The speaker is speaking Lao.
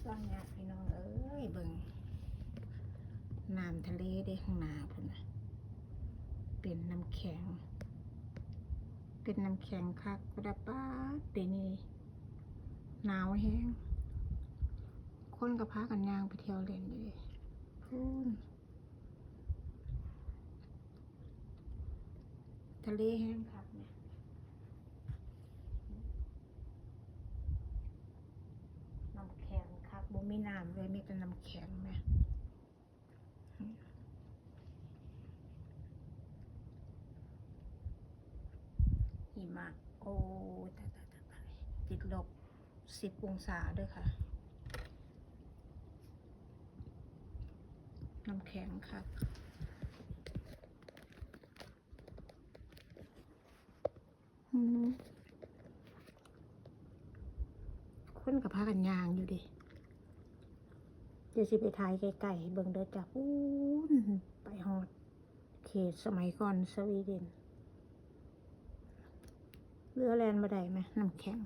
ຕອນນີ້ພີ່ນ້ອງເອີຍ ເບິ່ງນ້ຳທະເລເດ້ ຂ້າງໜ້າພຸ້ນນະ ເປັນນ້ຳແຂງ ເປັນນ້ຳແຂງຄັກ ປາດ ດຽວນີ້ໜາວແຮງ ຄົນກໍພາກັນຍ່າງໄປທ່ຽວຫຼິ້ນຢູ່ເດ້ ພຸ້ນ ທະເລແຮງຄັກແມະ ນ້ຳແຂງຄັກ ບໍ່ມີນ້ຳເລີຍ ມີແຕ່ນ້ຳແຂງແມະ ຫິມະ ໂອ້ ຕາຍໆໆໆ ຕິດລົບສິບອົງສາເດີຄ່ະ ນ້ຳແຂງຄັກ ອືມ ຄົນກໍພາກັນຍ່າງຢູ່ເດ້ ດຽວຊິໄປຖ່າຍໃກ້ໆໃຫ້ເບິ່ງເດີຈ້າ ພຸ້ນ ໄປຮອດເຂດສະໄໝກ່ອນສະວີເດັນ ເຮືອແລ່ນບໍ່ໄດ້ແມະ ນ້ຳແຂງ.